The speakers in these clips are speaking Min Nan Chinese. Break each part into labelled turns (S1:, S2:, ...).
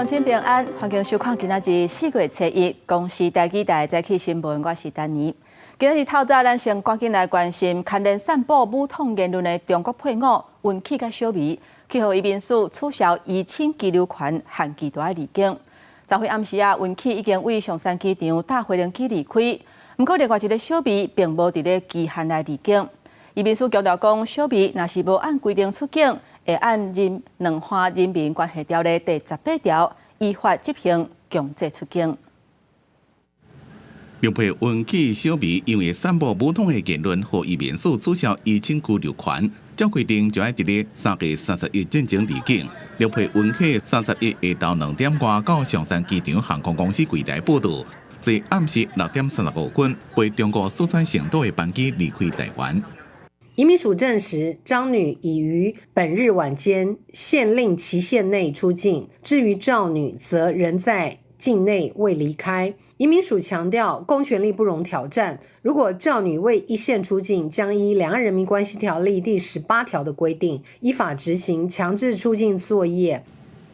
S1: 鄉親平安，歡迎收看今仔日4月初一公視台語台早起新聞，我是丹妮。今仔日透早，咱先趕緊來關心牽連散布武統言論的中國配偶溫啟佮小美，去予移民署取消依親居留權，限期都愛離境。昨昏暗時啊，溫啟已經對松山機場搭飛行機離開，毋過另外一个小美並無佇咧期限內離境。移民署強調講，小美若是無按規定出境，會按兩岸人民關係條例第18條依法執行強制出境。
S2: 陸配溫啟小美因為散布武統的言論，予移民署取消依親居留權，照規定就愛佇咧3月31進前離境。陸配溫啟31下晝2點外到松山機場航空公司櫃台報到，坐暗時6點35分飛中國四川成都的班機離開台灣。
S3: 移民署證實，張女已於本日晚間限令期限內出境，至於趙女則仍在境內未離開。移民署強調，公權力不容挑戰。如果趙女未依限出境，將依《兩岸人民關係條例》第18條的規定，依法執行強制出境作業。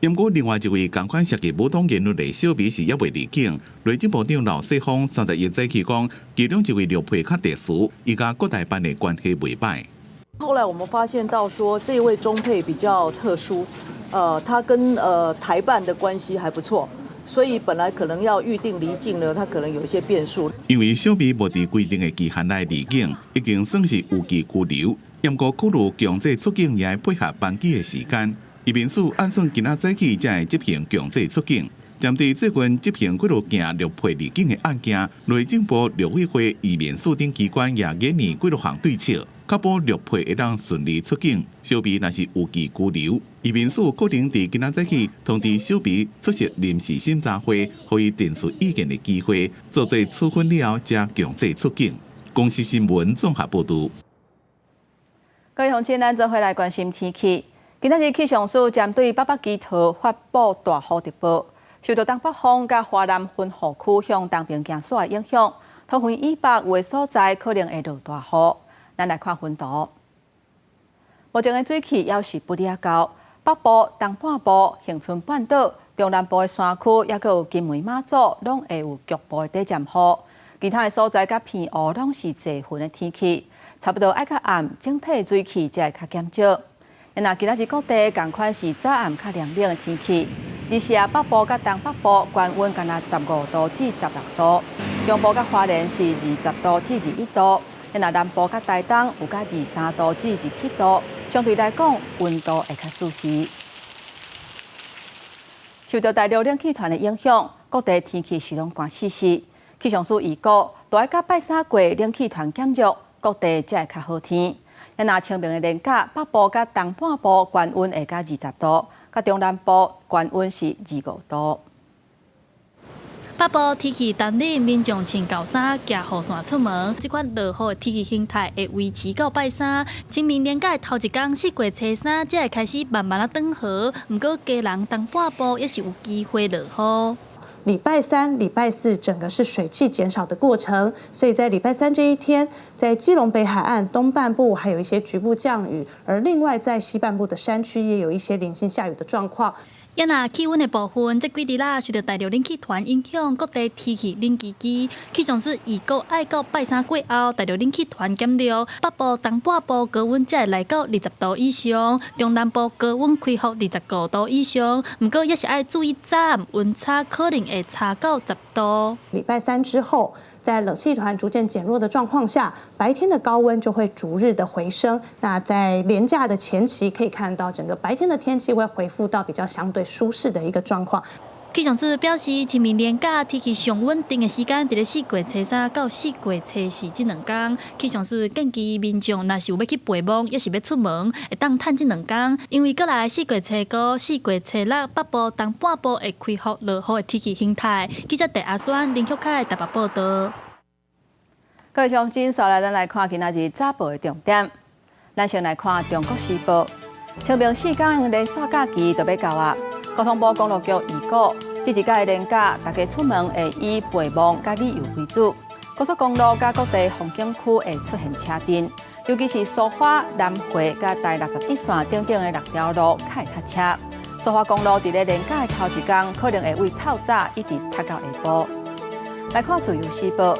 S2: 毋過，另外一位仝款涉及武統言論的小美是猶未離境。內政部長劉世鋒31早起講，其中一位陸配較特殊，伊佮國台辦的關係袂䆀。
S4: 後來我們發現到說，這位中配比較特殊，他跟台辦的關係還不錯。所以本來可能要預定離境呢，他可能有一些變數。
S2: 因為小美無佇規定的期限內離境，已經算是逾期居留。毋過考慮強制出境也愛配合班機的時間。移民署按算今仔早起才會執行強制出境。針對最近執行幾落件陸配離境的案件，內政部、陸委會、移民署等機關也研擬幾落項對策，確保陸配會當順利出境。小美若是逾期居留，移民署可能佇今仔早起通知小美出席臨時審查會，予伊陳述意見的機會，做做處分了後，才強制出境。公視新聞綜合報導。
S1: 各位鄉親，咱做伙來關心天氣。今仔日氣象署針對北北基桃發布大雨特報，受到東北風佮華南雲雨區向東邊行徙的影響，桃園以北有的所在可能會落大雨。咱來看雲圖，目前的水汽猶是不離夠，北部、東半部、恆春半島、中南部的山區，猶閣有金門馬祖，攏會有局部的短暫雨。其他的所在佮澎湖攏是濟雲的天氣，差不多愛較暗，整體水汽才會較減少。若今仔日各地仝款是早暗較涼冷的天氣，日時啊北部佮東北部高溫干焦15度至16度，中部佮花蓮是20度至21度，若南部佮台東有較23度至27度，相對來講溫度會較舒適。受到大陸冷氣團的影響，各地天氣是攏寒溼溼。氣象署預估，著愛到拜三過冷氣團減弱，各地才會較好天。若清明的連假，北部佮東半部高溫會到20度，佮中南部高溫是25度。
S5: 北部天氣乾冷，民眾穿厚衫、攜雨傘出門。這款落雨的天氣形態會維持到拜三。清明連假頭一工，4月初三才會開始慢慢仔轉好。毋過，基隆東半部也是有機會落雨。
S6: 禮拜三、禮拜四整個是水汽減少的過程，所以在禮拜三這一天，在基隆北海岸東半部還有一些局部降雨，而另外在西半部的山區也有一些零星下雨的狀況。
S5: 也若氣溫的部分，這幾日啦，受到大陸冷氣團影響，各地天氣冷吱吱。氣象署預估愛到拜三過後，大陸冷氣團減弱，北部、東半部高溫才會來到20度以上，中南部高溫恢復25度以上。毋過也是愛注意早暗溫差可能會差到10度。
S6: 禮拜三之後，在冷氣團逐漸減弱的狀況下，白天的高溫就會逐日的回升。那在連假的前期，可以看到整個白天的天氣會恢復到比較相對舒適的一個狀況。
S5: 氣象署表示，清明連假天氣上穩定的時間，佇咧4月初三到4月初四這兩工。氣象署建議民眾，若是有欲去陪墓，抑是欲出門，會當趁這兩工，因為過來4月初五、4月初六，北部、東半部會恢復落雨的天氣形態。記者鄭阿宣、林玉凱台北報道。
S1: 各位鄉親，接來咱來看今仔日早報的重點。咱先來看《中國時報》，清明四工連續假期就欲到啊！交通部公路局預估，這一屆連假，大家出門會以陪墓佮旅遊為主。高速公路佮各地風景區會出現車陣，尤其是蘇花、南迴佮台61線等等的六條路較會塞車。蘇花公路佇咧連假的頭一工，可能會為透早一直塞到下晡。來看《自由時報》，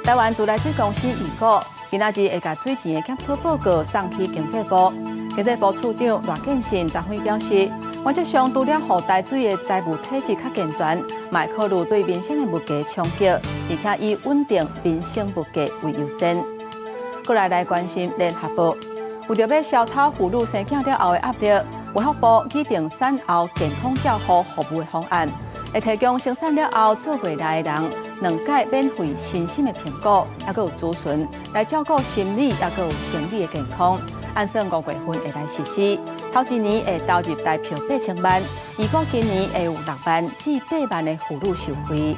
S1: 台灣自來水公司預估，今仔日會共水錢的檢討報告送去經濟部。經濟部次長賴建信昨昏表示，原則上除了予台水的財務體制較健全，嘛會考慮對民生的物價衝擊，而且以穩定民生物價為優先。閣來關心聯合報，為著欲消除婦女生囝了後的壓力，衛福部擬定產後健康照護服務的方案，會提供生產了後坐月內的人兩擺免費身心的評估，抑閣有諮詢來照顧心理，抑閣有生理的健康。按算五月份會來實施，頭一年會投入台票8000萬，預估今年會有6萬至8萬的婦女受惠。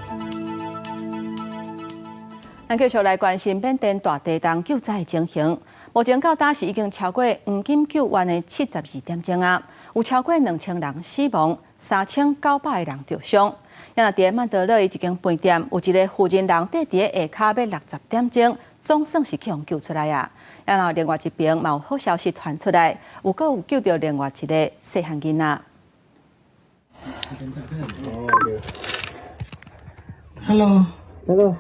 S1: 咱繼續來關心緬甸大地動救災的情形。目前到今是已經超過黃金救援的72點鐘啊，有超過2000人死亡，3900個人著傷。若佇曼德勒一間飯店，有一個婦人蹛佇下跤欲60點鐘，總算是去予救出來啊！然後另外一邊嘛有好消息傳出來，有閣有救著另外一個細漢囡仔。
S7: Hello。
S8: Hello。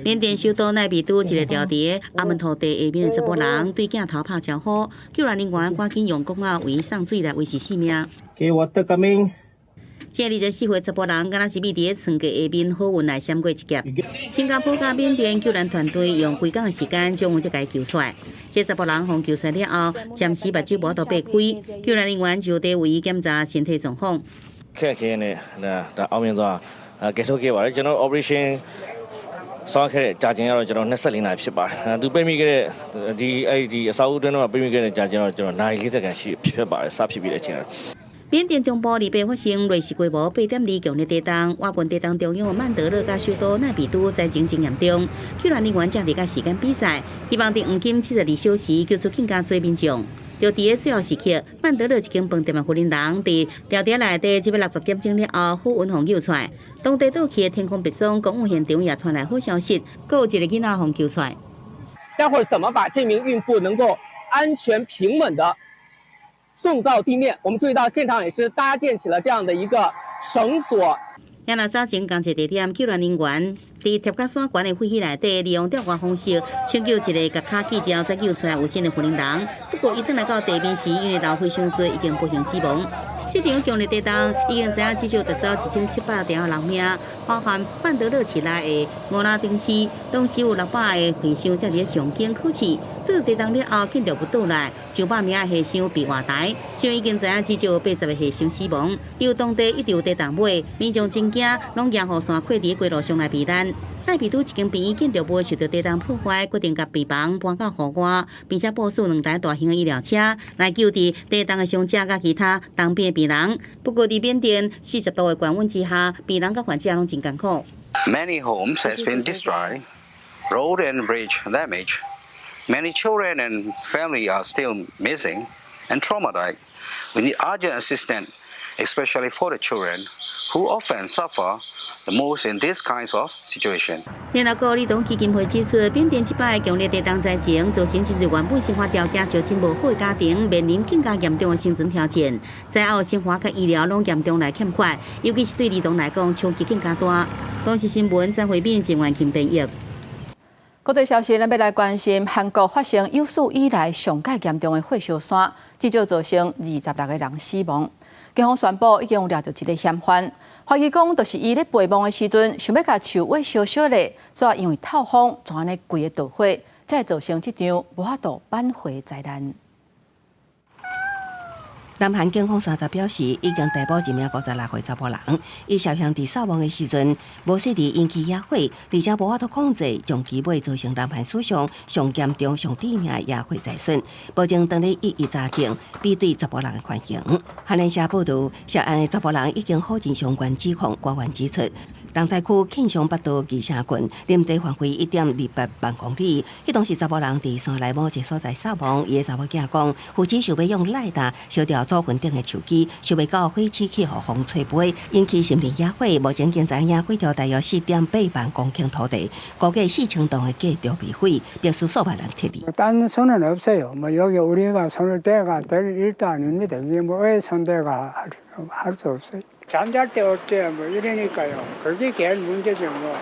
S9: 緬甸首都奈比都一个牢佇阿門塗地下面的查埔人對鏡頭拍招呼，救援人員趕緊用管仔為伊送水來維持性命。
S7: Okay, water coming。
S9: 這24歲查埔人，敢若是覕佇床架下面好運來閃過一劫。新加坡佮緬甸救援團隊用規工的時間將伊這共救出來。這查埔人予救出來了後，暫時目睭無法度擘開，救援人員就地為伊檢查身體狀況。
S10: ခက်ခဲနဲ့ဒါအောင်မြင်စွာကယ်ထုတ်ခဲ့ပါတယ်ကျွန်တော် operation ဆောင်ခဲ့တဲ့ကြာချိန်ကတော့ကျွန်တော်24နာရီဖြစ်ပါတယ်သူပိတ်မိခဲ့တဲ့ဒီအဲ့ဒီအစာအုပ်အတွင်းတော့ပိတ်မိခဲ့တဲ့ကြာချိန်တော့ကျွန်တော်နာရီ40ခန့်ရှိဖြစ်ပါတယ်စဖြစ်ပြီးတဲ့အချိန်
S9: 緬甸中部二八發生芮氏規模8.2強烈地動，倚近地動中央曼德勒佮首都奈比都災情真嚴重，救援人員正佇佮時間比賽，希望佇黃金72小時救出更加濟民眾。就佇个最後時刻，曼德勒一間飯店的婦人佇牢佇內底這欲60點鐘了後，好運予救出來。當地倒去的天空白莊公園現場也傳來好消息，閣有一個囡仔予救出來。
S11: 待會兒怎麼把這名孕婦能夠安全平穩的送到地面？我們注意到現場也是搭建起了這樣的一個繩索。
S9: 也若早前仝一地點，救援人員佇疊甲山懸的廢墟內底，利用吊掛方式搶救一个共跤鋸掉才救出來有身的婦人人。不過，伊轉來到地面時，因為流血傷濟，已經不幸死亡。這場強烈地動已經知影至少奪走1700條人命，包含曼德勒市內的五拉丁市，當時有600個和尚正佇咧誦經考試。到地動了後，建築物倒來，上百名的和尚被活埋，像已經知影至少有80個和尚死亡。由當地一直有地動尾，民眾真驚，攏沿雨傘跨佇街路上來避難。奈比都一間病院建築物受著地動破壞，決定共病房搬到戶外，並且部署兩台大型的醫療車來救治地動的傷者佮其他當邊的病人。不過，佇緬甸40度的高溫之下，病人佮患者攏真艱苦。
S12: Many homes has been destroyed, road and bridge damaged. Many children and family are still missing and traumatized. We need urgent assistance, especially for the children who often suffer the most in these kinds of situation.
S9: 聯合國兒童基金會指出，緬甸這擺強烈地動災情，造成真濟原本生活條件就真無好的家庭，面臨更加嚴重的生存挑戰。災後生活佮醫療攏嚴重來欠缺，尤其是對兒童來講，衝擊更加大。公視新聞張惠敏、鄭元慶編譯。
S1: 國際消息，咱欲來關心韓國發生有史以來上蓋嚴重的火燒山，至少造成26個人死亡。警方宣布已經有掠著一个嫌犯，懷疑講就是伊咧陪墓的時陣，想欲共樹尾燒燒咧，煞因為透風，就按呢規个著火，才會造成這場無法度挽回的災難。
S13: 南韓警方30表示，已經逮捕一名56歲查埔人，伊涉嫌佇掃墓的時陣無細膩引起野火，而且無法度控制，將機尾造成南韓史上上嚴重、上致命的野火災損。目前當咧一一查證，比對查埔人的犯行。韓聯社報導，涉案的查埔人已經否認相關指控，官員指出，重災區慶尚北道岐城郡，林地範圍1.28萬公里。彼當時查某人佇山內某一個所在喪亡，伊的查某囝講，夫妻想欲用賴打燒掉祖墳頂的樹枝，想袂到火勢去予風吹飛，引起森林野火。目前經知影毀掉大約4.8萬公頃土地，估計4000棟的建築被毀，迫使數萬人撤離。
S8: 딴 손은 없어요. 뭐 여기 우리가 손을 대가 될 일도 아닙니다. 이게 뭐 왜 손대가 할 수 없어요. 잠잘 데 없지 뭐 이러니까요. 그게 제일 문제죠 뭐.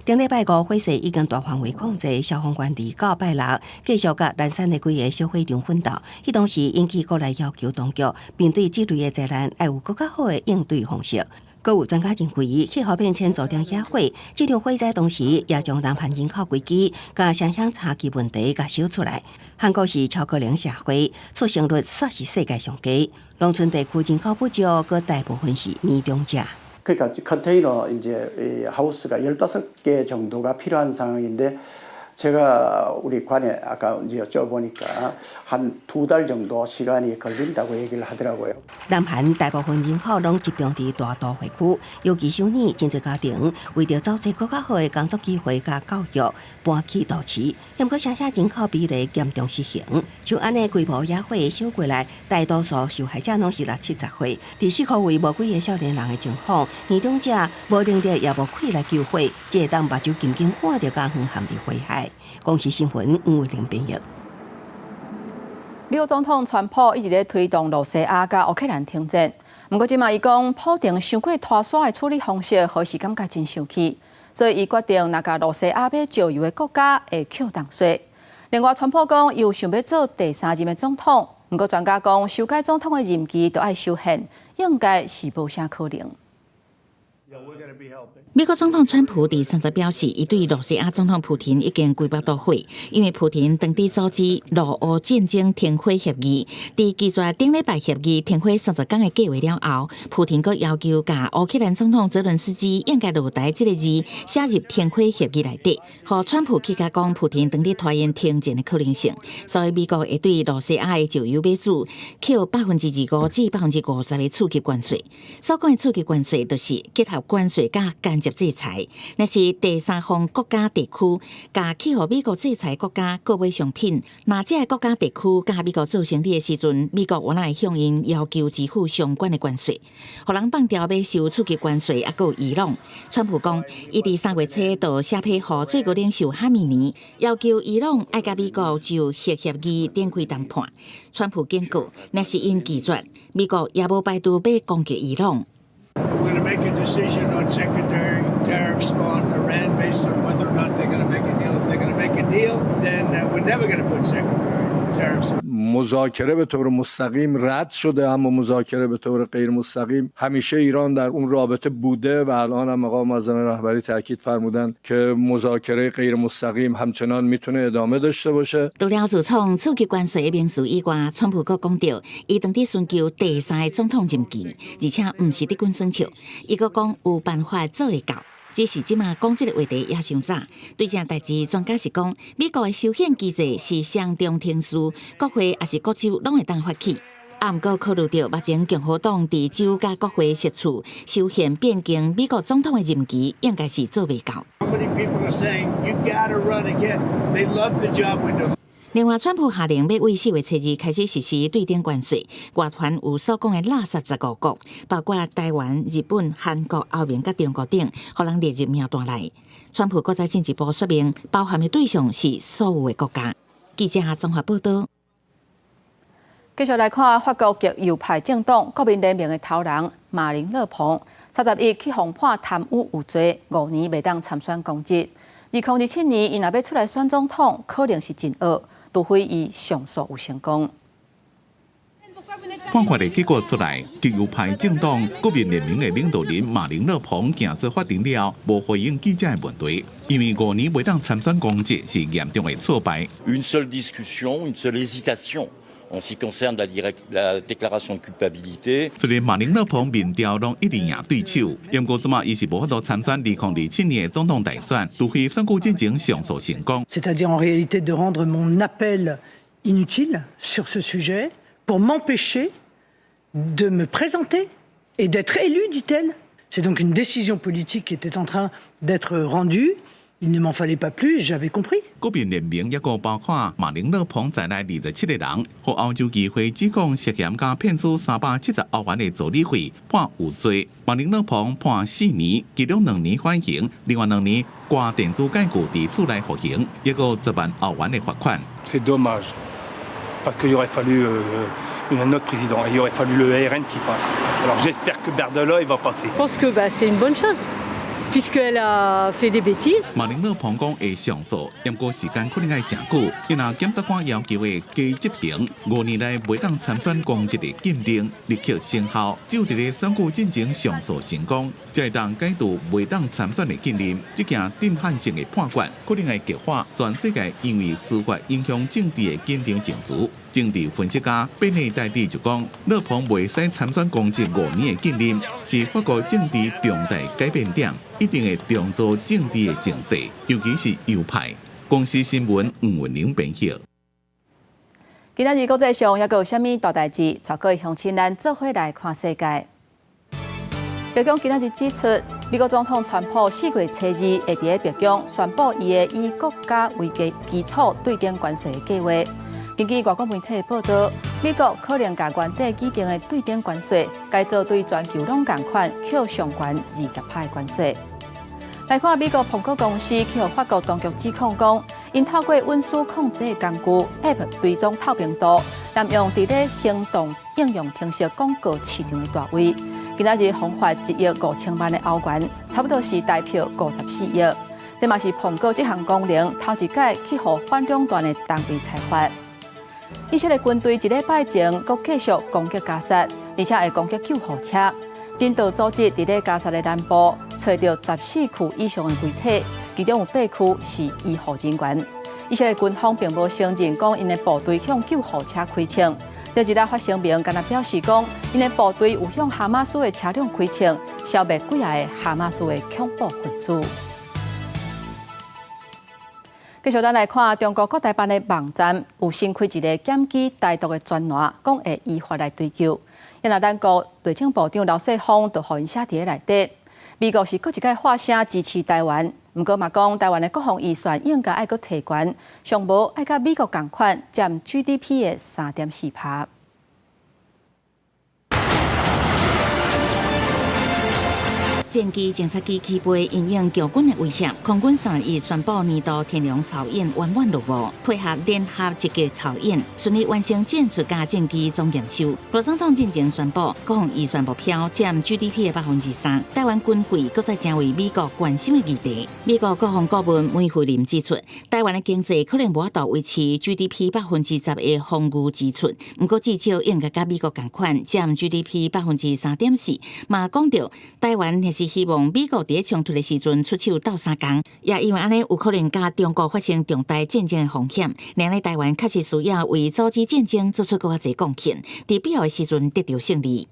S13: 頂禮拜五，火勢已經大範圍控制，消防員二到拜六繼續佮南山的幾个小火場奮鬥。彼當時引起國內要求當局面對這類的災難，愛有閣較好的應對方式。閣有專家認為，氣候變遷造成野火，這場火災同時也將南韓人口危機佮城鄉差距問題共燒出來。韓國是超高齡社會，出生率煞是世界上低，農村地區人口不足，閣大部分是年長者。
S14: 그러니까 컨테이너 이제 하우스가 15개 정도가 필요한 상황인데 제가 우리 관에 아까 이제 여쭤보니까 한 두 달 정도 시간이 걸린다고 얘기를 하더라고요.
S13: 南韓大部分人口攏集中佇大都會區，尤其首爾真濟家庭為著找揣閣較好的工作機會佮教育，搬去都市。毋過城鄉人口比例嚴重失衡，像按呢規模野火燒過來，大多數受害者攏是六七十歲，佇四箍圍無幾个少年人的情況，年長者無能力也無氣力救火，才會當目睭金金看著家園陷佇火海。公視新聞吳慧玲編譯。
S1: 美國總統川普一直咧推動露西亞佮烏克蘭停戰，毋過這馬伊講普丁傷過拖捾的處理方式，予伊是感覺真生氣，所以伊決定若共露西亞買石油的國家會扣重稅。另外，川普講伊有想欲做第三任的總統，毋過專家講修改總統的任期著愛修憲，應該是無啥可能。
S15: 美國總統川普佇30表示，伊對露西亞總統普廷已經規腹肚火，因為普廷當佇阻止露烏戰爭停火協議，佇拒絕頂禮拜協議停火30工的計畫了後，普廷閣要求共烏克蘭總統澤倫斯基應該落台這个字寫入停火協議內底，予川普氣甲講普廷當佇拖延停戰的可能性，所以美國會對露西亞的石油買主扣25%至50%的次級關稅。所講的次級關稅，就是結合關稅佮間接制裁，若是第三方國家地區共去予美國制裁國家購買商品，若這个國家地區佮美國做生意的時陣，美國有會向𪜶要求支付相關的關稅，予人放調欲受次級關稅，猶閣有伊朗。川普講，伊佇3月初就寫批予最高領袖哈米尼，要求伊朗愛佮美國就核協議展開談判。川普警告，若是𪜶拒絕，美國也無排除欲攻擊伊朗。
S16: We're going to make a decision on secondary tariffs on Iran based on whether or not they're going to make a deal. If they're going to make a deal, then we're never going to put secondary tariffs on.
S17: مذاکره به طور مستقیم رد شده، اما مذاکره به طور غیر مستقیم همیشه ایران در اون رابطه بوده و الان هم مقام معظم رهبری تاکید فرمودن که مذاکره غیر مستقیم همچنان میتونه ادامه داشته باشه。
S15: 除了自創次級關稅的名詞以外，川普閣講著，伊當佇尋求第三个總統任期，而且毋是佇滾耍笑。伊閣講有辦法做會到。只是這馬講這个話題也傷早。對這代誌，專家是講，美國的修憲機制是雙重程序，國會抑是各州攏會當發起。啊，毋過考慮著目前共和黨佇州佮國會席次修憲變更美國總統的任期，應該是做袂到。
S16: How many people are saying you've got to run again? They love the job we're doing.
S15: 另外，川普下令欲為4月初2開始實施對等關稅，外傳有所講的垃圾15國，包括台灣、日本、韓國、歐盟佮中國等，予人列入名單內。川普閣再進一步說明，包含的對象是所有的國家。記者綜合報道。
S1: 繼續來看法國極右派政黨國民聯盟的頭人馬林勒龐，31去予判貪污有罪，5年袂當參選公職。2027年，伊若欲出來選總統，可能是真惡，除非伊上訴有成功。
S2: 判決的結果出來，極右派政黨國民聯盟的領導人馬林勒龐行出法庭了，無回應記者的問題，因為5年袂當參選公職是嚴重的挫敗。
S18: Une seule discussion, une seule hésitation en ce qui concerne la déclaration de culpabilité。
S2: 雖然馬林勒龐民調攏一直贏對手，毋過這馬伊是無法度參選2027年的總統大選，除非選舉進前上訴成功。
S19: C'est-à-dire en réalité de rendre mon appel inutile sur ce sujet pour m'empêcher de me présenter et d'être élu, dit-elle. C'est donc une décision politique qui était en train d'être rendue. Il ne m'en fallait pas plus, j'avais compris.
S2: 國民聯盟抑閣包括馬林勒龐在內27個人，予歐洲議會指控涉嫌共騙取370歐元的助理費，判有罪。馬林勒龐判4年，其中2年緩刑，另外2年掛電子監具佇厝內服刑，抑閣10萬歐元的罰款。
S20: C'est dommage, parce qu'il aurait fallu un autre président, il aurait fallu le RN qui passe. Alors j'espère que Bardella il va passer.
S21: Je pense que bah, c'est une bonne chose, puisqu'elle a fait des bêtises.
S2: 馬林勒龐講會上訴，毋過時間可能愛誠久。伊若檢察官要求的加執行5年內袂當參選公職的禁令立刻生效，只有佇咧選舉進前上訴成功，才會當解除袂當參選的禁令。這件震撼性的判決，可能會激化全世界因為司法影響政治的緊張情緒。政治分析家貝內戴蒂就講，勒龐袂使參選公職五年的禁令，是法國政治重大改變點，一定會重組政治的情勢，尤其是右派。公視新聞吳文玲編譯。
S1: 今仔日國際上猶閣有啥物大代誌？帶各位鄉親咱做伙來看世界。白宮今仔日指出，美國總統川普4月初2會佇咧白宮宣布伊的以國家為基礎對等關稅的計畫。根據外國媒體的報道，美國可能共原底既定的對等關稅改做對全球攏仝款，扣上懸20%的關稅。來看美國蘋果公司去予法國當局指控講，𪜶透過隱私控制工具 App 追蹤透明度，濫用佇咧行動應用程式廣告市場的地位。今仔日罰款1億5千萬的歐元，差不多是台幣54億。這嘛是蘋果這項功能頭一擺去予反壟斷的單位裁罰。以色列軍隊一禮拜前，閣繼續攻擊加薩，而且會攻擊救護車。人道組織佇咧加薩的南部揣著14具以上的遺體，其中有八具是醫護人員。以色列軍方並無承認講𪜶的部隊向救護車開槍。第二日發聲明，干焦表示講，𪜶的部隊有向哈馬斯的車輛開槍，消滅幾仔个哈馬斯的恐怖分子。繼續，咱來看中國國台辦的網站有新開一個檢舉台獨的專欄，講會依法來追究。若咱國內政部長劉世鋒就予𪜶寫佇咧內底。美國是閣一擺發聲支持台灣，毋過嘛講台灣的國防預算應該愛閣提懸，上無愛佮美國仝款佔 GDP 的3.4%。
S15: 戰機偵察機起飛，因應共軍的威脅，空軍31宣布年度天龍操演圓滿落幕，配合聯合擊擊操演，順利完成戰術佮戰機總驗收。羅總統進前宣布，國防預算目標佔 GDP 的3%，台灣軍費閣再成為美國關心的議題。美國國防顧問梅惠琳指出，台灣的經濟可能無法度維持 GDP 10%的防禦支出，毋過至少應該佮美國仝款佔 GDP 3.4%。嘛講著台灣若是希望美國佇衝突的時陣出手鬥相共，也因為按呢有可能佮中國發生重大戰爭的風險，另外台灣確實需要為阻止戰爭做出閣較濟貢獻，佇必要的時陣得著勝利。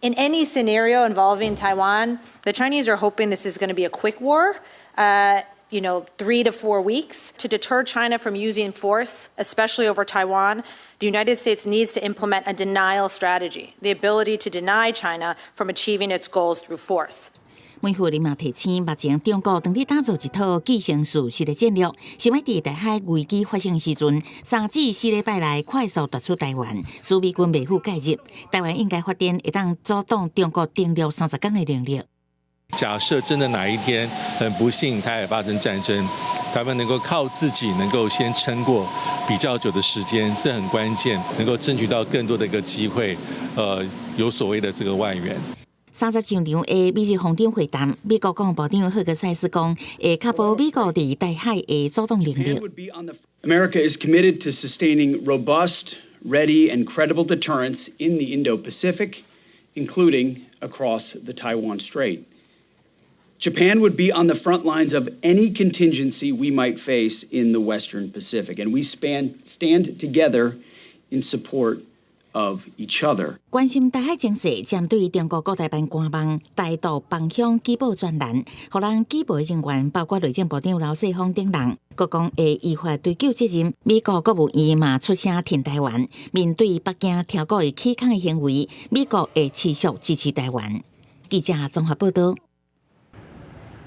S22: In any scenario involving Taiwan, the Chinese are hoping this is going to be a quick war. 3 to 4 weeks. To deter China from using force, especially over Taiwan, the United States needs to implement a denial strategy, the ability to deny China from achieving its goals through force.
S15: 梅惠琳嘛提醒，目前中國正佇打造一套既成事實的戰略，想欲佇台海危機發生的時陣，3至4禮拜內快速奪取台灣，使美軍袂赴介入。台灣應該發展會當阻擋中國登陸30天的能力。
S23: 假設真的哪一天很不幸台海發生戰爭，台灣能夠靠自己能夠先撐過比較久的時間，這很關鍵，能夠爭取到更多的一個機會，有所謂的這個外援。
S15: 30場的美日防長會談，美國國防部長赫格塞斯講，會確保美國佇台海的阻擋能力。
S24: America is committed to sustaining robust, ready, and credible deterrence in the Indo-Pacific, including across the Taiwan Strait. Japan would be on the front lines of any contingency we might face in the Western Pacific, and we stand together in support of each other.
S15: 關心台海情勢，針對中國國台辦官網台獨方向舉報專欄，予人舉報人員包括內政部長劉世鋒等人，閣講會依法追究責任。美國國務院嘛出聲挺台灣，面對北京挑故意起空的行為，美國會持續支持台灣。記者綜合報道。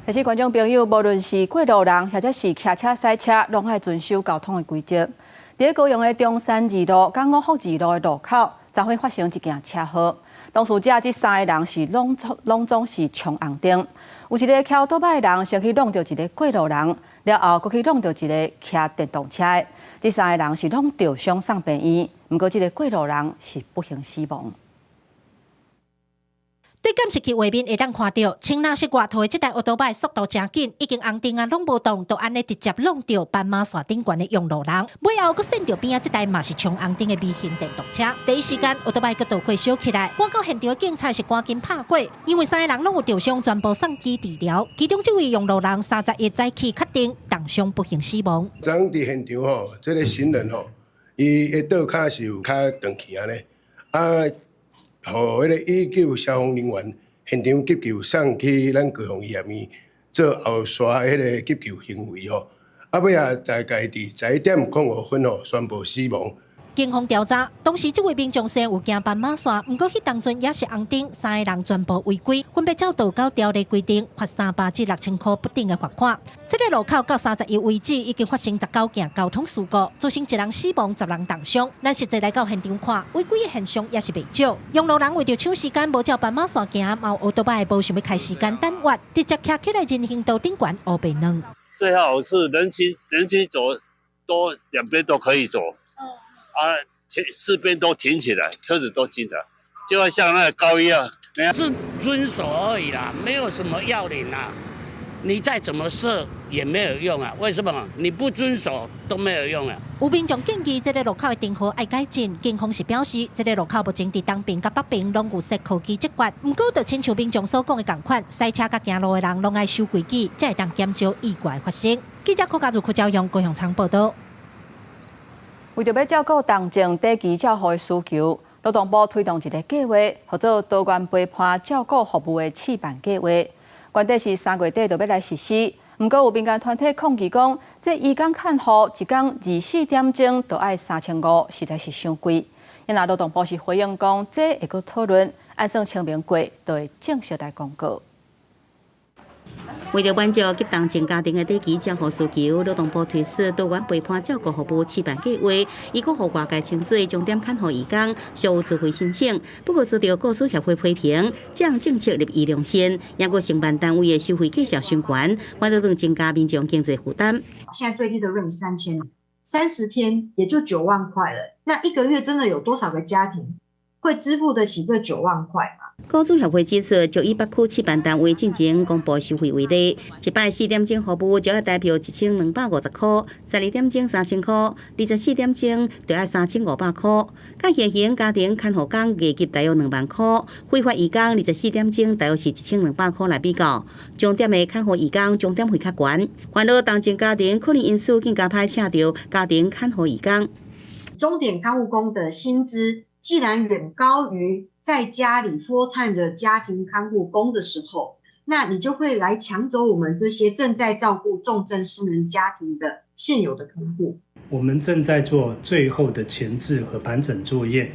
S1: 提醒觀眾朋友，無論是過路人，或者是騎車駛車，攏愛遵守交通的規則。佇高雄的中山二路佮五福二路的路口，昨昏發生一件車禍。當事者這三个人是攏攏總是衝紅燈，有一个騎歐多擺的人先去挵著一个過路人，了後閣去挵著一个騎電動車的。這三个人是攏著傷送病院，毋過這个過路人是不幸死亡。
S3: 對監視器畫面會當看著，青藍色外套的這台歐多擺速度誠緊，已經紅燈啊，攏無動，就按呢直接挵著斑馬線頂懸的用路人。尾後閣閃著邊仔這台嘛是衝紅燈的微型電動車。第一時間，歐多擺閣倒過燒起來，趕到現場的警察是趕緊拍過，因為三个人攏有著傷，全部送醫治療。其中這位用路人31早起確定重傷不幸死亡。
S4: 昨昏佇現場吼，這个行人吼，伊的倒跤是有較斷去按呢，啊。予彼个醫救消防人員現場急救送去咱高雄醫學院做後續彼个急救行為吼，啊尾仔大概佇11點05分吼宣布死亡。
S3: 警方調查，當時這位民眾雖然有行斑馬線，毋過彼當陣也是紅燈，三个人全部違規，分別照道交條例規定，罰300至6000箍不等的罰款。這个路口到31為止，已經發生19件交通事故，造成一人死亡、10人重傷。咱實際來到現場看，違規的現象也是袂少。用路人為著搶時間，無照斑馬線行，嘛有歐多擺無想欲開時間等越，直接騎起來人行道頂懸烏白攏。
S5: 最好是人行走，都兩邊都可以走。啊，前四邊都停起來，車子都進來，就會像那個高一樣。
S6: 是遵守而已啦，沒有什麼要領啦。你再怎麼設也沒有用啊。為什麼？你不遵守都沒有用啊。
S3: 有民眾建議，這个路口的燈號愛改進。警方是表示，這个路口目前佇東爿佮北爿攏有設科技執法，毋過就親像民眾所講的仝款，駛車佮行路的人攏愛守規矩，才會當減少意外發生。記者柯家如、柯昭陽高雄場報道。
S1: 為著欲照顧重症短期照護的需求，勞動部推動一个計劃，號做多元陪伴照顧服務的試辦計劃。原底是3月底就欲來實施，毋過有民間團體抗議講，這義工看護一工24點鐘就愛3500，實在是傷貴。因那勞動部是回應講，這會閣討論，按算清明過就會正式來公告。
S9: 為著滿足急重症家庭的短期照護需求，勞動部推出多元陪伴照顧服務試辦計劃，伊閣予外界稱做終點看護義工，屬有自費申請。不過遭著雇主協會批評，這項政策立意良善，也閣承辦單位的收費繼續傷懸，反而增加民眾經濟負擔。
S25: 現在最低的 rate 3000，30天也就9萬塊了。那一個月真的有多少個家庭會支付得起這九萬塊嗎？
S9: 雇主協會指出，就以北區試辦單位進前公布收費為例，一擺四點鐘服務就愛台票1250箍，12點鐘3000箍，24點鐘就愛3500箍。佮現行家庭看護工月給大約2萬箍，非法義工24點鐘大約是1200箍來比較，鐘點的看護義工鐘點費較懸，煩惱重症家庭可能因此更加歹請著家庭看護義工。
S25: 鐘點看護工的薪資既然遠高於在家裡 full time 的家庭看護工的時候，那你就會來搶走我們這些正在照顧重症失能家庭的現有的看護。
S26: 我們正在做最後的前置和盤整作業，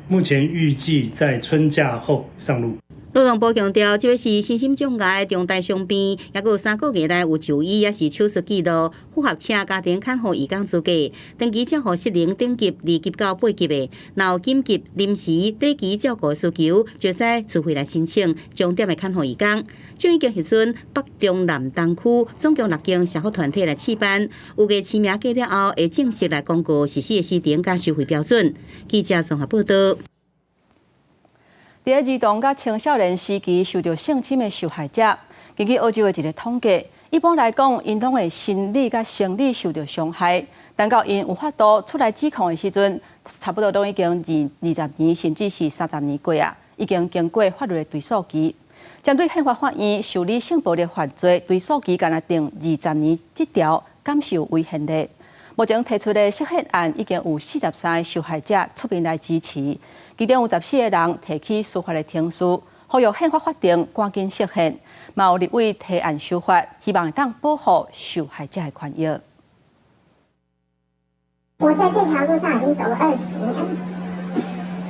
S26: 目前預計在春假後上路。
S9: 勞動部強調，這个是身心障礙重大傷病，抑閣有3個月內有就醫抑是手術記錄，符合請家庭看護義工資格，長期照護失能等級2級到8級的，若有緊急臨時短期照顧需求，就使自費來申請鐘點的看護義工。將已經核准北中南東區總共六間社福團體來試辦，預計簽名過了後，會正式來公告實施的時程佮收費標準。記者綜合報道。
S1: 佇咧兒童佮青少年時期受著性侵的受害者，根據澳洲的一个統計，一般來講，𪜶攏會心理佮生理受著傷害，等到𪜶有法度出來指控的時陣，差不多攏已經20年，甚至是30年過啊，已經經過法律的追訴期。針對憲法法院受理性暴力犯罪追訴期干焦定20年這條，敢是有違憲的。目前提出的釋憲案已經有43个受害者出面來支持。其中有14个人提起司法的程序，呼籲憲法法庭趕緊釋憲，嘛有立委提案修法，希望會當保護受害者的權益。
S27: 我在這條路上已經走了20年，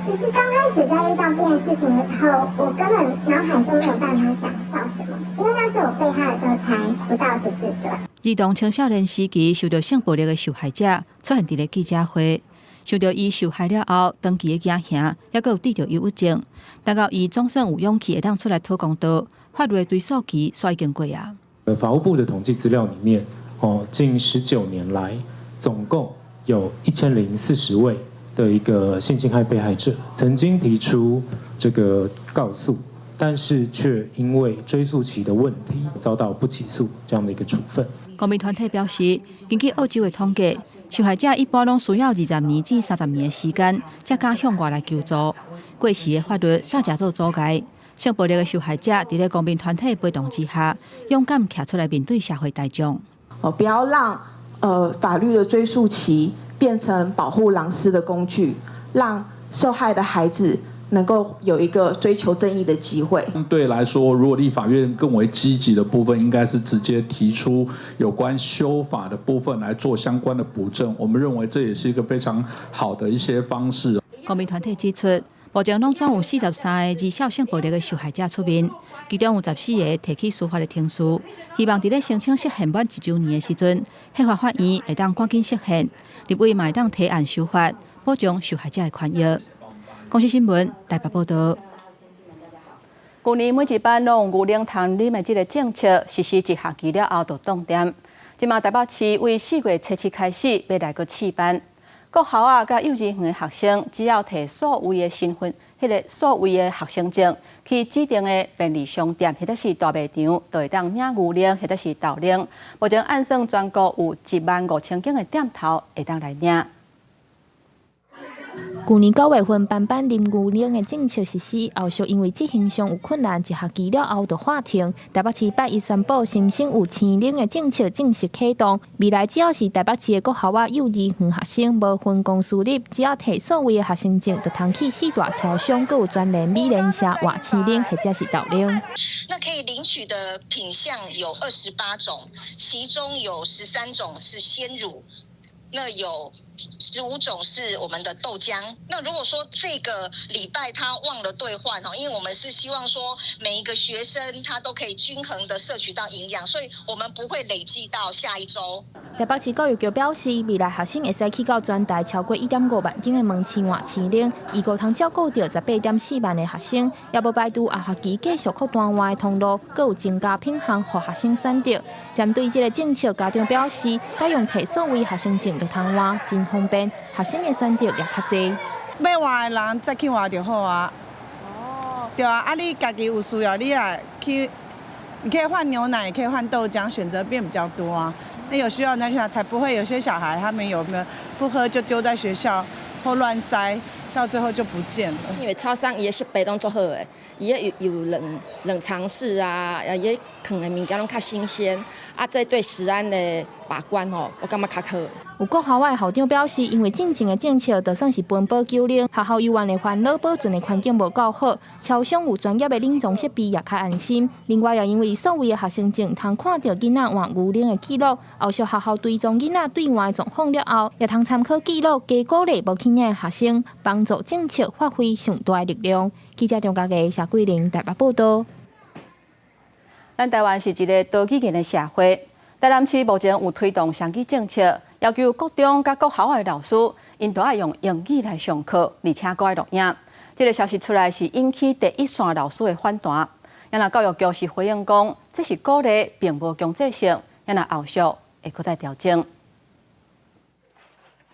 S7: 其實剛開始在遇到這件事情的時候，我根本腦海中沒有辦法想到什麼，因為那時候我被害的時候才不到14歲。
S1: 兒童青少年時期受到性暴力的受害者出現佇咧記者會，想著伊受害了後，長期的驚嚇，猶閣有得著憂鬱症，等到伊總算有勇氣會當出來討公道，法律的追訴期煞已經過啊。
S26: 法務部的統計資料裡面，哦，近19年來，總共有1040位的一個性侵害被害者曾經提出這個告訴，但是卻因為追訴期的問題遭到不起訴這樣的一個處分。
S1: 公民團體表示，根據澳洲的統計，受害者一般攏需要20年至30年的時間，才敢向外來求助。過時的法律煞誠做阻礙，性暴力的受害者佇咧公民團體陪同之下，勇敢徛出來面對社會大眾。
S8: 哦，不要讓法律的追訴期變成保護狼師的工具，讓受害的孩子能夠有一個追求正義的機會。
S10: 相對來說，如果立法院更為積極的部分，應該是直接提出有關修法的部分來做相關的補正。我們認為這也是一個非常好的一些方式。
S1: 公民團體指出，目前攏總有43個兒少性暴力的受害者出面，其中有14個提起司法的程序，希望佇咧申請釋憲滿一週年的時陣，憲法法院會當趕緊釋憲，立委嘛會當提案修法，保障受害者的權益。公視新聞台北報道。舊年每一班攏有牛奶通啉的這个政策實施一學期了後就凍定。這馬台北市為4月初7開始欲來閣試辦。國校仔佮幼稚園的學生，只要提數位的身份，彼个數位的學生證，去指定的便利商店或者是大賣場，就會當領牛奶或者是豆奶。目前按算全國有1萬5千間的店頭會當來領。
S11: 舊年9月份，班班啉牛奶的政策實施，後續因為執行上有困難，一學期了後就喊停。台北市拜一宣布，新生有鮮奶的政策正式啟動。未來只要是台北市的國校仔、幼兒園學生，無分公私立，只要提數位的學生證，就通去四大超商，閣有專人美廉社換鮮奶或者是豆奶。
S12: 那可以領取的品項有28種，其中有13種是鮮乳，那有15種是我們的豆漿。那如果說這個禮拜他忘了兌換哦，因為我們是希望說每一個學生他都可以均衡的攝取到營養，所以我們不會累計到下一週。
S11: 台北市教育局表示，未來學生會使去到全台超過1.5萬間的門市換鮮奶，預估通照顧著18.4萬个學生，也無排除下學期繼續擴大換的通路，閣有增加品項予學生選擇。針對這个政策，家長表示，改用提數位學生證就通換，真方便，學生的選擇也較濟。
S14: 欲換的人再去換就好啊。哦。對啊，啊你家己有需要，你也去，你可以換牛奶，也可以換豆漿，選擇變比較多啊。那有需要那去拿，才不會有些小孩他們有沒有不喝就丟在學校或亂塞，到最後就不見了。
S27: 因為超商伊的設備攏足好的，伊有冷藏室啊，伊囥的物件攏較新鮮，啊，這對食安的把關吼，我感覺較好。
S11: 有國校的校長表示，因為進前的政策就算是分包給奶，學校猶原會煩惱保存的環境無夠好，超商有專業的冷藏設備也較安心。另外，也因為數位的學生證通看著囡仔換牛奶的記錄，後續學校追蹤囡仔兌換的狀況了後，也通參考記錄，加鼓勵無去領的學生，幫助政策發揮上大的力量。記者張家傑、謝桂玲台北報道。
S1: 咱台灣是一个多語言的社會，台南市目前有推動雙語政策，要求國中佮國校的老師，𪜶都愛用英語來上課，而且閣愛錄影。這个消息出來是引起第一線老師的反彈。啊若教育局是回應講，這是鼓勵，並無強制性。啊若後續會閣再調整。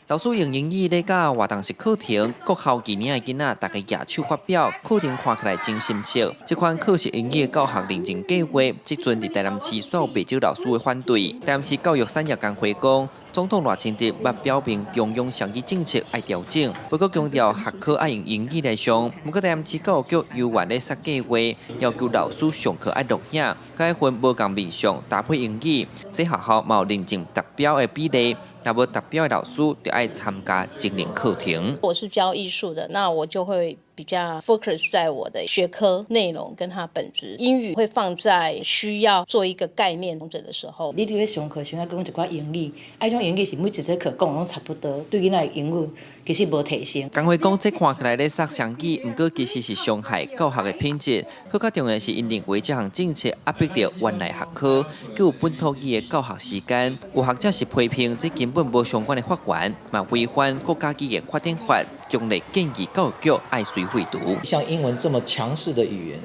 S28: 老師用英語咧教活動式課程，國校二年的囡仔，逐家舉手發表，課程看起來真深色。這款課時英語的教學認證計劃，這陣佇台南市煞有袂少老師的反對。台南市教育產業工會講，總統賴清德捌表明中央雙語政策愛調整，不過強調學科愛用英語來上。毋過台南市教育局猶原咧殺計劃，要求老師上課愛錄影，該分無仝面向搭配英語，這學校嘛有認證達標的比例。若無達標的老師，就愛參加整理課程。
S29: 我是教藝術的，那我就會
S2: 比較 focus 在我的學科內容跟它本質。英語會放在需要做一個概念統整的時候。
S13: 你佇咧上課時，愛講一寡英語，啊，彼種英語是每一節課講攏差不多，對囡仔的英語其實無提升。
S28: 工會講，這看起來咧殺雙語，毋過其實是傷害教學的品質。閣較重要是，𪜶認為這項政策壓迫著原來學科，閣有本土語的教學時間。有學者是批評，這根本無相關的法源，嘛違反國家語言發展法，強烈建議教育局愛隨廢除。
S16: 像英文這麼強勢的語言，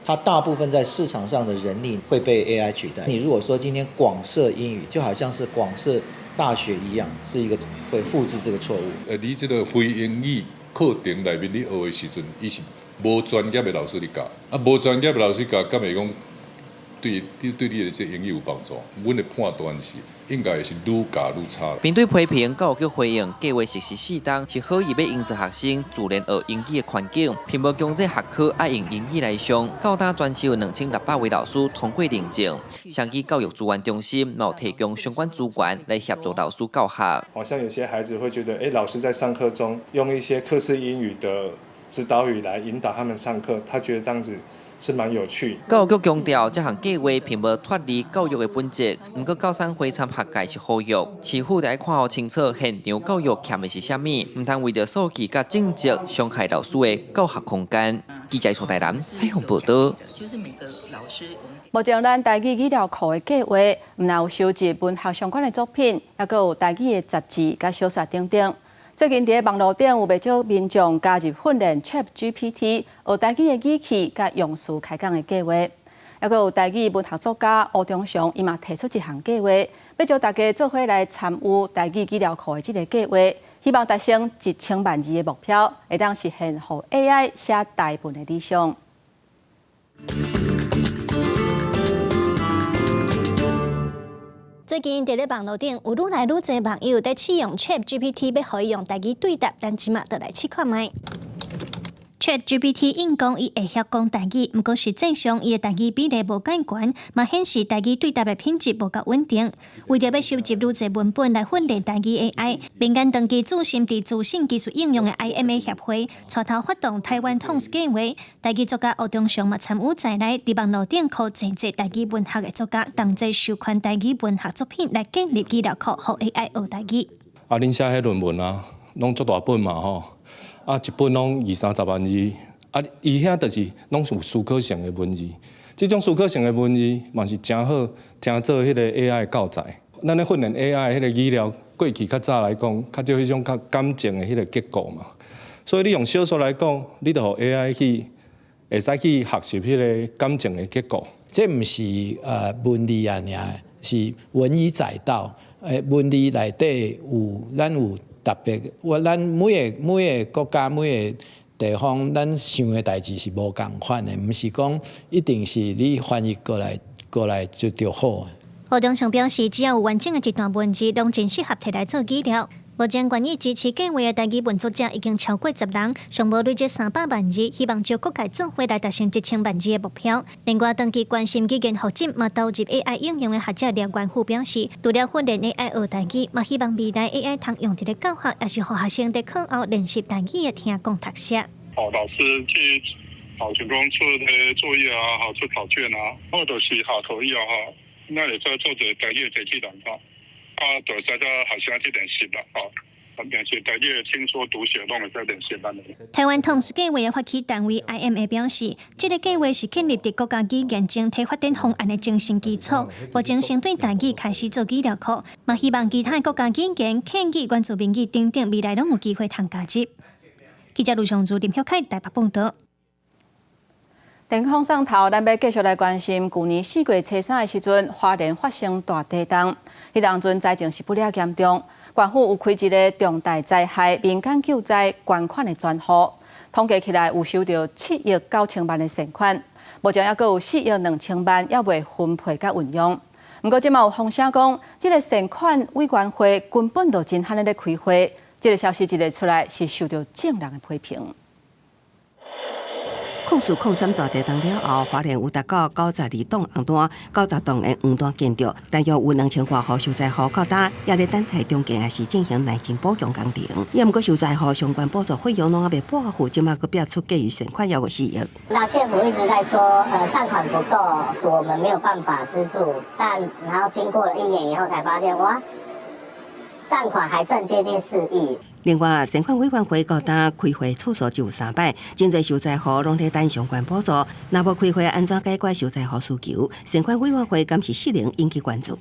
S16: 它大部分在市場上的人力會被 AI 取代。你如果說今天廣設英語，就好像是廣設大學一樣，是一個會複製這個錯誤。
S17: 你這個非英語課程內面，你學的時陣，伊是無專業的老師佇教，啊，無專業的老師教，敢會講對你的這英語有幫助？阮的判斷是應該是愈教愈差。
S28: 面對批評，教育局回應計劃實施四冬，是好意欲營造學生自然學英語的環境，並無強制學科愛用英語來上。到今全市有2600位老師通過認證，雙語教育資源中心嘛有提供相關資源來協助老師教學。
S18: 好像有些孩子會覺得，老師在上課中用一些客式英語的指導語來引導他們上課，他覺得這樣子是蠻有趣。
S28: 教育局強調，這項計劃並無脫離教育的本質。毋過，教產會參學界是呼籲，市府得看予清楚現場教育欠的是啥物，毋通為著數據佮政績傷害老師的教學空間。記者從台南採訪報導。
S1: 目前咱台語語料庫的計劃，毋但有收集文學相關的作品，猶閣有台語的雜誌佮小說等等。最近佇咧網路頂有袂少民眾加入訓練 ChatGPT 學台語的語氣佮用詞開講的計劃，猶閣有台語文學作家吳中祥，伊嘛提出一項計劃，欲招大家做伙來參與台語語料庫的這個計劃，希望達成1000萬字的目標，會當實現予 AI 寫台文的理想。
S19: 最近佇咧網路頂有愈來愈濟網友佇試用 ChatGPT，欲予伊用台語對答，咱這馬就來試看覓。ChatGPT 應講伊會曉講台語，毋過實際上伊的台語比例無蓋懸，嘛顯示台語對答的品質無夠穩定。為著欲收集愈濟文本來訓練台語 AI，民間長期注心佇資訊技術應用的 IMA 協會，帶頭發動台灣統計劃，台語作家吳中祥嘛參與在內，佇網路頂呼籲濟台語文學的作家同齊授權台語文學作品來建立語料庫，予 AI 學台語。
S20: 啊，恁寫彼論文啊，攏足大本嘛吼。啊，一本攏二三十萬字，啊，伊遐就是攏有思考性的文字，這種思考性的文字嘛是誠好，誠做彼個 AI 教材。咱咧訓練 AI 彼個語料，過去較早來講，較少彼種較感情的彼個結構嘛。所以你用小說來講，你就予 AI 去會使去學習彼個感情的結構。
S21: 這毋是文字啊爾，是文以載道。文字內底有咱有。特別，我咱每个每个國家每个地方，咱想的代誌是無仝款的，毋是講一定是你翻譯過來過來就著好。
S19: 吳中祥表示，只要有完整的一段文字，攏真適合提來做語料。目前願意支持計劃的台語文作者已經超過10人，上無累積300萬字，希望招各界做伙來達成1000萬字的目標。另外，長期關心語言發展嘛投入 AI 應用的學者廖元富表示，除了訓練 AI 學台語，嘛希望未來 AI 通用佇咧教學，抑是予學生佇課後練習台語的聽講讀寫。
S29: 哦，老師去好像講出的作業啊，好出考卷啊，或者是下課以後吼，咱會使做一个台語的機器人吼。啊，就會使甲學生去練習啦，吼，練習台語的聽說讀寫攏會使練習咱的。
S19: 台灣統計劃的發起單位 IMA 表示，這个計劃是建立佇國家語言整體發展方案的精神基礎，目前先對台語開始做語料庫，嘛希望其他國家語言、客語、原住民語等等，未來攏有機會通加入。記者盧尚如、林曉凱台北報導。
S1: 電風送頭，咱欲繼續來關心。舊年4月初3的時陣，花蓮發生大地動，彼當陣災情是不了嚴重。縣府有開一个重大災害民間救災捐款的專戶，統計起來有收著7億9千萬的善款，目前猶閣有4億2千萬猶未分配佮運用。毋過這馬有風聲講，這个善款委員會根本就真罕咧開會。這个消息一个出來，是受著眾人的批評。
S3: 空四空三大地動了後，花蓮有達到92棟紅單，90棟的黃單建築，大約有2000外戶受災戶到今，也咧等待重建抑是進行耐震補強工程。也毋過受災戶相關補助費用攏猶未撥付，這馬閣變出結餘善款猶有4億。
S4: 那縣府一直在說，善款不夠，我們沒有辦法資助。但然後經過了一年以後，才發現哇，善款還剩接近4億。
S3: 另外，善款委員會到今開會次數就有三擺，真濟受災戶攏咧等相關補助。若無開會，按怎解決受災戶需求？善款委員會敢是失靈引起關注。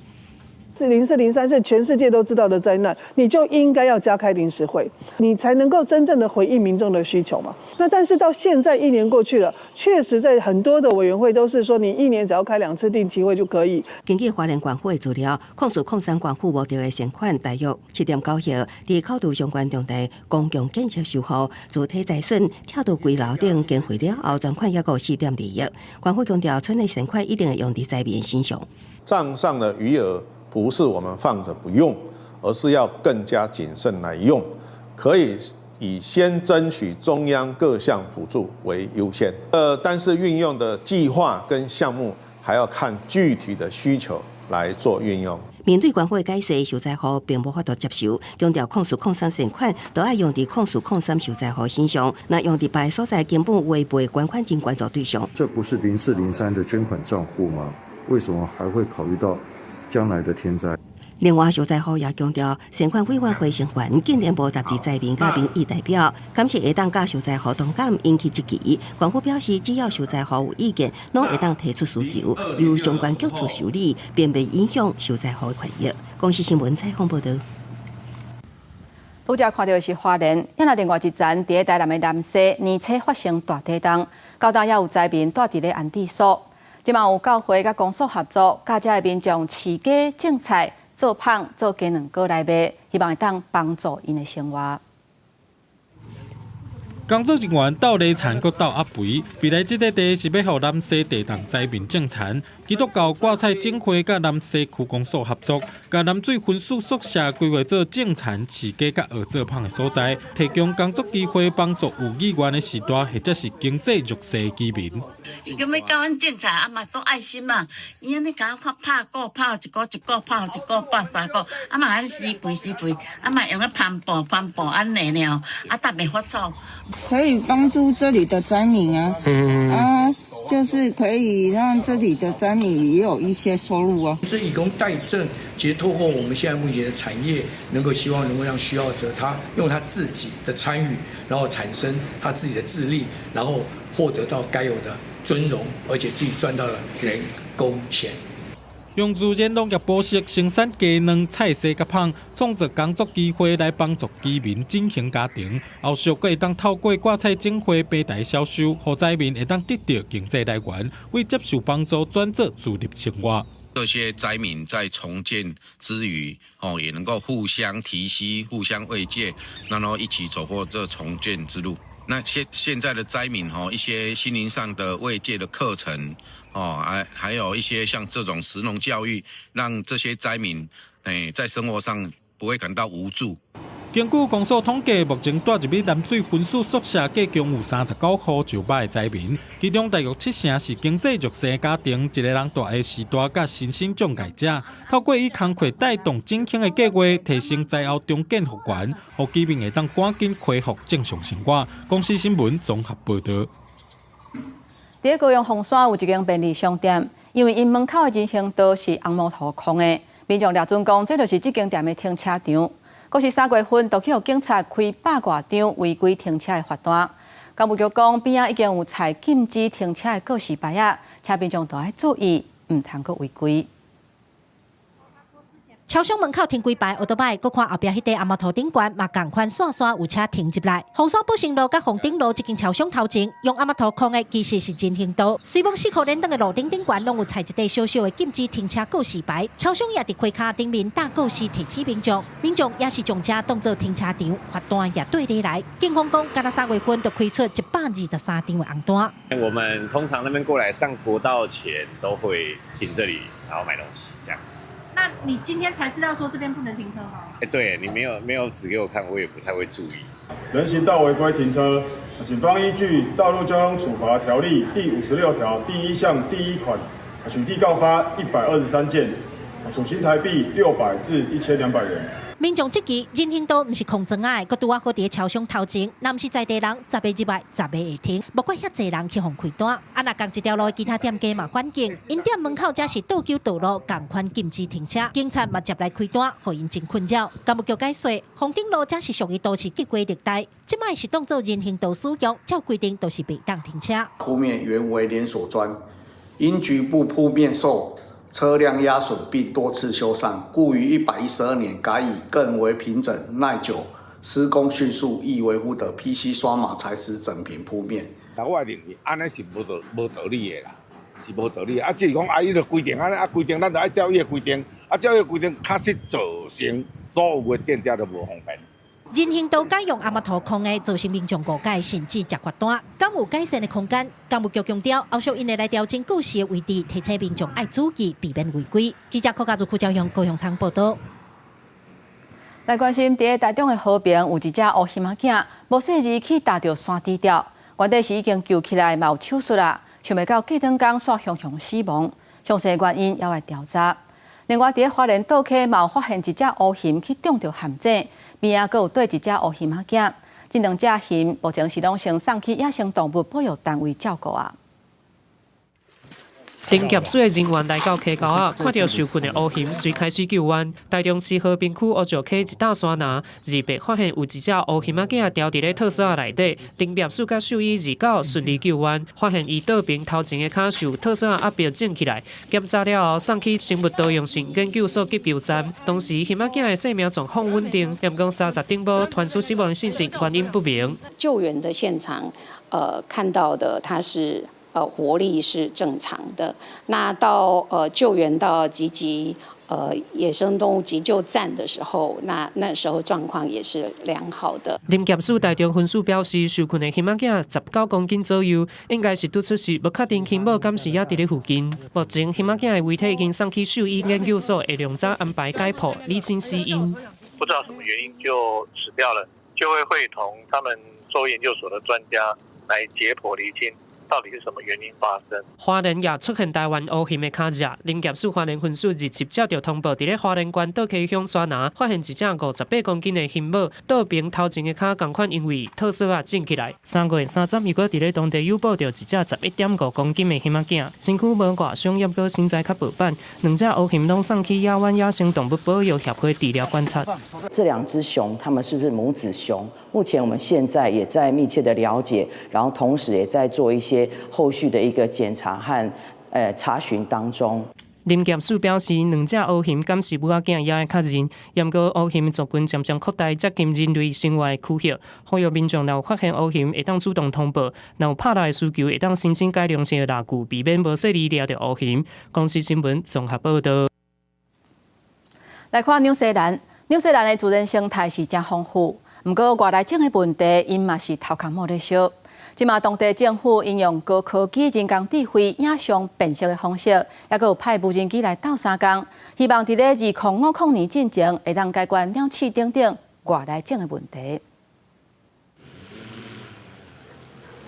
S5: 0403是全世界都知道的災難，你就應該要加開臨時會，你才能夠真正的回應民眾的需求嘛。那但是到現在一年過去了，確實在很多的委員會都是說，你一年只要開兩次定期會就可以。
S3: 根據花蓮縣府的資料，04/03縣府募到的善款大約7.9億，佇扣除相關重大公共建設修復、主體災損、拆除危樓等經費了後，存款猶閣有4.2億。縣府強調，存的善款一定會用佇災民身上。
S6: 帳上的餘額不是我們放着不用，而是要更加謹慎來用，可以以先爭取中央各項補助為優先。但是運用的計劃跟項目還要看具體的需求來做運用。
S3: 面對官府的解釋，受災戶並無法度接受，強調04/03善款都愛用佇04/03受災戶身上，若用佇別所在根本違背捐款人關注對象。
S15: 這不是0403的捐款賬戶嗎？為什麼還會考慮到將來的天災？
S3: 另外，受災戶也強調，善款委員會成員竟然無雜誌災民佮民意代表，敢是會當佮受災戶同感引起質疑。官府表示，只要受災戶有意見，攏會當提出需求，由相關局處受理，並袂影響受災戶的權益。公視新聞採訪報導。
S1: 拄才看到的是花蓮，遐另外一層佇咧台南的南勢，年初發生大地動，到今猶有災民蹛佇咧安置所。這馬有教會佮公所合作，教遮的民眾飼雞、種菜、做麭、做雞卵糕來賣，希望會當幫助𪜶的生活。
S22: 工作人員鬥犁田，閣鬥壓肥。未來這塊地是欲予南勢地動災民種田。基督教掛彩總會佮南勢區公所合作，共南水分宿宿舍規劃做種田、飼雞佮學做麭的所在，提供工作機會，幫助有意願的序大或者是經濟弱勢居民。
S23: 伊講欲教阮種菜，啊嘛做愛心嘛，伊按呢共我拍鼓，拍一鼓一鼓，拍一鼓拍三鼓，啊嘛按呢施肥施肥，啊嘛用咧帆布帆布按呢爾，啊逐袂發臭。
S24: 可以幫助這裡的災民啊，啊，就是可以讓這裡的災民也有一些收入啊。
S25: 這以工代賑，其實透過我們現在目前的產業，能夠希望能夠讓需要者他用他自己的參與，然後產生他自己的自立，然後獲得到該有的尊榮，而且自己賺到了人工錢。
S22: 用自然農業模式生產雞卵、菜薒佮麭，創造工作機會來幫助居民振興家庭。後續閣會當透過掛彩總會平台銷售，予災民會當得到經濟來源，為接受幫助轉做自立生活。
S30: 這些災民在重建之餘，哦，也能夠互相提攜、互相慰藉，然後一起走過這重建之路。那現在的災民，吼，一些心靈上的慰藉的課程，哦，還有一些像這種食農教育，讓這些災民，在生活上不會感到無助。
S22: 根據公所統計，目前蹛入去南水分宿宿舍計共有39戶上百个災民，其中大約7成是經濟弱勢家庭，一个人蹛的序大佮身心障礙者。透過以工課帶動振興的計劃，提升災後重建復原，予居民會當趕緊恢復正常生活。公視新聞綜合報導。
S1: 佇高雄鳳山有一間便利商店，因為𪜶門口的人行道是紅毛塗空的，民眾掠準講，這就是這間店的停車場。閣是3月份，就去予警察開百外張違規停車的罰單。工務局講，邊仔已經有採禁止停車的告示牌仔，請民眾都愛注意，毋通閣違規。
S31: 超商門口停幾排歐多擺，閣看後壁彼塊紅毛塗頂懸嘛仝款線線有車停入來。鳳山寶成路佮鳳頂路這間超商頭前，用紅毛塗空的其實是人行道。雖罔四箍連長的路頂頂懸攏有採一塊小小的禁止停車告示牌。超商也佇開卡頂面打告示提醒民眾，民眾也是將遮當做停車場，罰單也綴禮來。警方講，干焦3月份就開出123張的紅單。
S32: 我們通常那邊過來上國道前都會停這裡，然後買東西這樣子。
S33: 那你今天才知道說這邊不能停車嗎？
S32: 哎，對，你沒有指給我看，我也不太會注意。
S34: 人行道違規停車，
S2: 警方依據《道路交通處罰條例》第56條第1項第1款，取締告發123件，處新台幣600至1200元。
S31: 民眾質疑人行道毋是空裝仔的，閣拄仔好佇咧超商頭前，若毋是在地人，10个入來，10个會停，無怪遐濟人去予開單。啊，若仝一條路的其他店家嘛反映，𪜶店門口才是倒糾道路，仝款禁止停車，警察嘛接來開單，予𪜶真困擾。工務局解釋，豐頂路才是屬於都市計畫綠帶，這擺是當作人行道使用，照規定都是袂當停車。
S7: 鋪面原為連鎖磚，因局部鋪面受車輛壓損並多次修繕，故於112年改以更為平整、耐久、施工迅速、易維護的 PC 刷馬材質整平鋪面。
S8: 那我認為按呢是無道理的啦，是無道理的。啊，只是講啊，伊就規定按呢，啊規定，咱就愛照伊的規定，啊照伊的規定，確實造成所有的店家都無方便。
S31: 人行道改用阿瑪塗空的，造成民眾誤解，甚至接罰單。敢有改善的空間？工務局強調，後續𪜶會來調整告示的位置，提醒民眾愛注意，避免違規。記者柯家如、柯昭雄、高雄倉報道。
S1: 來關心，佇咧台中的河邊有一隻烏熊仔囝，無細膩去踏著山豬吊，原底是已經救起來，嘛有手術啦，想袂到隔轉工煞雄雄死亡，詳細原因猶愛調查。另外，佇咧花蓮倒溪嘛有發現一隻烏熊去中著陷阱，邊仔閣有綴一隻烏熊仔囝。這兩隻熊目前是攏先送去野生動物保育單位照顧啊。
S9: 林業署的人員來到溪溝仔，看著受困的烏熊，隨開始救援。台中市和平區烏石溪一大山林，2八發現有一隻烏熊仔囝牢佇咧套索仔內底。林業署佮獸醫二狗順利救援，發現伊倒爿頭前的跤受套索仔壓迫腫起來。檢查了後，送去生物多樣性研究所急救站。當時熊仔囝的生命狀況穩定，毋過30頂晡傳出死亡信息，原因不明。
S10: 救援的現場，看到的他是活力是正常的。那到救援到集集野生動物急救站的時候，那時候狀況也是良好的。
S9: 林業署台中分署表示，受困的熊仔囝19公斤左右，應該是拄出世，無確定熊母敢是猶佇咧附近。目前熊仔囝的遺體已經送去獸醫研究所，會量早安排解剖，理清死因。
S29: 不知道什麼原因就死掉了，就會會同他們獸醫研究所的專家來解剖釐清。到底是什麼原因發生？
S9: 花蓮也出現台灣烏熊的跤跡，林業署花蓮分署27接著通報，佇咧花蓮縣倒溪鄉山林發現一隻58公斤的熊母，倒爿頭前的跤仝款，因為套索仔腫起來。3月30又閣佇咧當地誘捕著一隻11.5公斤的熊仔囝，身軀無外傷，猶閣身材較飽滿。兩隻烏熊攏送去野灣野生動物保育協會治療觀察。
S11: 這兩隻熊，它們是不是母子熊？目前我們現在也在密切的了解，然後同時也在做一些後續的一個檢查和查詢當中。
S9: 林業署表示，兩隻烏熊敢是母仔囝，猶愛確認。毋過烏熊族群漸漸擴大，接近人類生活的區域，呼籲民眾若有發現烏熊，會當主動通報；若有拍獵的需求，會當申請改良性的獵具，避免無細膩掠著烏熊。公視新聞綜合報導。
S1: 來看紐西蘭，紐西蘭的自然生態是誠豐富，毋過外來種的問題，𪜶嘛是頭殼帽咧燒。這馬當地政府應用高科技、人工智慧、影像辨識的方式，猶閣有派無人機來鬥相共，希望佇咧2050年進前，會當解決鳥鼠等等外來種的問題。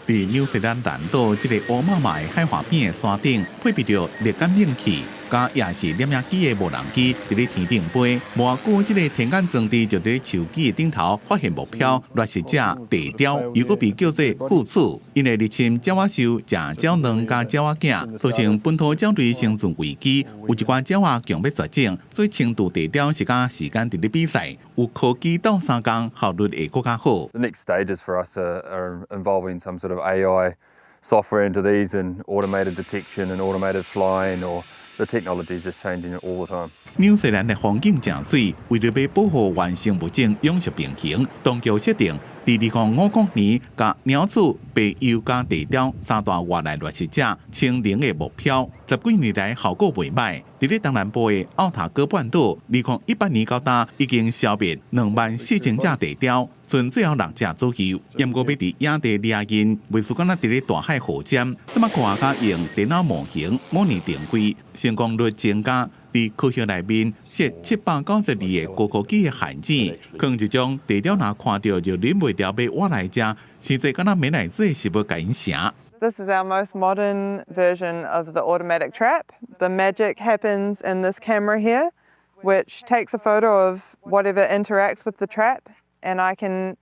S12: 佇紐西蘭南島這个烏馬馬的海岸邊的山頂，配備著熱感應器，佮夜視攝影機的無人機，佇咧天頂飛。無偌久，這个天眼裝置就佇咧樹枝的頂頭發現目標掠食者地雕，又閣被叫做富鼠。𪜶會入侵鳥仔獸，食鳥卵佮鳥仔囝，造成本土鳥類生存危機。有一寡鳥仔強欲絕種，所以清除地雕是佮時間佇咧比賽。有科技鬥相共，效率會閣較好。
S13: The next stages for us are involving some sort of AI software into these and automated detection and automated flying or the technology is just changing all the time.
S12: 紐西蘭的風景誠媠，為著欲保護原生物種永續平衡，當局設定佇2050年，共鳥鼠、白鼬佮地雕三大外來掠食者清零的目標。十幾年來效果袂䆀。佇咧東南部的奧塔哥半島，2018年到今已經消滅24,000隻地雕，賰最後六隻左右。毋過欲佇野地掠𪜶，袂輸敢若佇咧大海予針。這馬科學家用電腦模型模擬定位，成功率增加。佇佇科學內面設792个高科技的陷阱，囥一種地鳥若看著就忍袂牢欲挖來食，實際敢若美乃滋的食物共𪜶成。
S4: This is our most modern version of the automatic trap. The magic happens in this camera here, which takes a photo of whatever interacts with the trap, and I can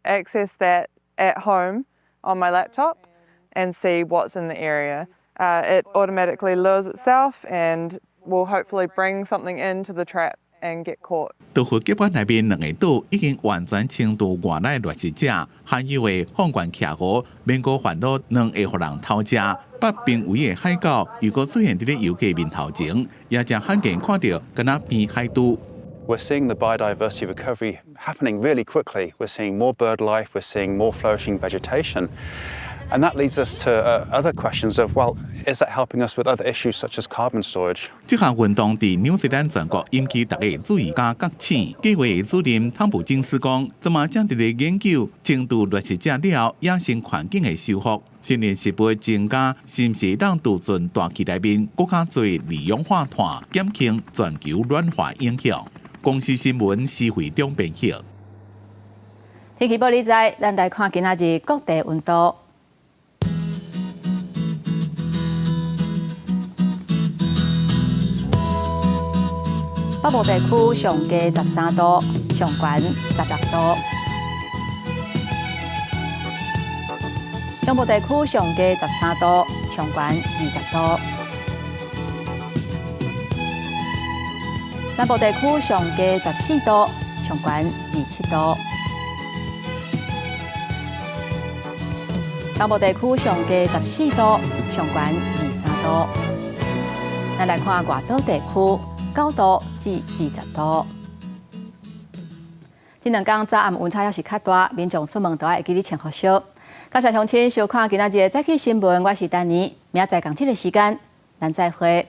S4: access that at home on my laptop and see what's in the area. It automatically lures itself and will hopefully bring something into the trap and get caught.
S12: 豆腐急灣內面兩個島已經完全清除外來掠食者，罕有的放懸徛河，免閣煩惱卵會予人偷食。北瀕危的海狗又閣出現佇咧遊客面頭前，也誠罕見看著敢若變海豬。
S5: We're seeing the biodiversity recovery happening really quickly. We're seeing more bird life, we're seeing more flourishing vegetation. And that leads us to other questions of, well, is that helping us with other issues such as carbon storage?
S12: 這項運動佇紐西蘭全國引起大家注意佮覺醒。計劃的主任湯普金斯講，這馬正佇咧研究清除掠食者了後野生環境的修復，森林植物增加，是毋是會當儲存大氣內面閣較濟二氧化碳，減輕全球暖化影響。公視新聞施惠中編譯。
S1: 天氣報你知，咱來看今仔日各地溫度。北部地區上低13度，上懸16度；中部地區上低13度，上懸20度；南部地區上低14度，上懸27度；東部地區上低14度，上懸23度。咱來看外島地區。9度至20度。這兩天早暗溫差猶是較大，民眾出門都愛會記得穿厚恤。感謝鄉親收看今仔日的早起新聞，我是丹妮，明仔載仝這个時間，咱再會。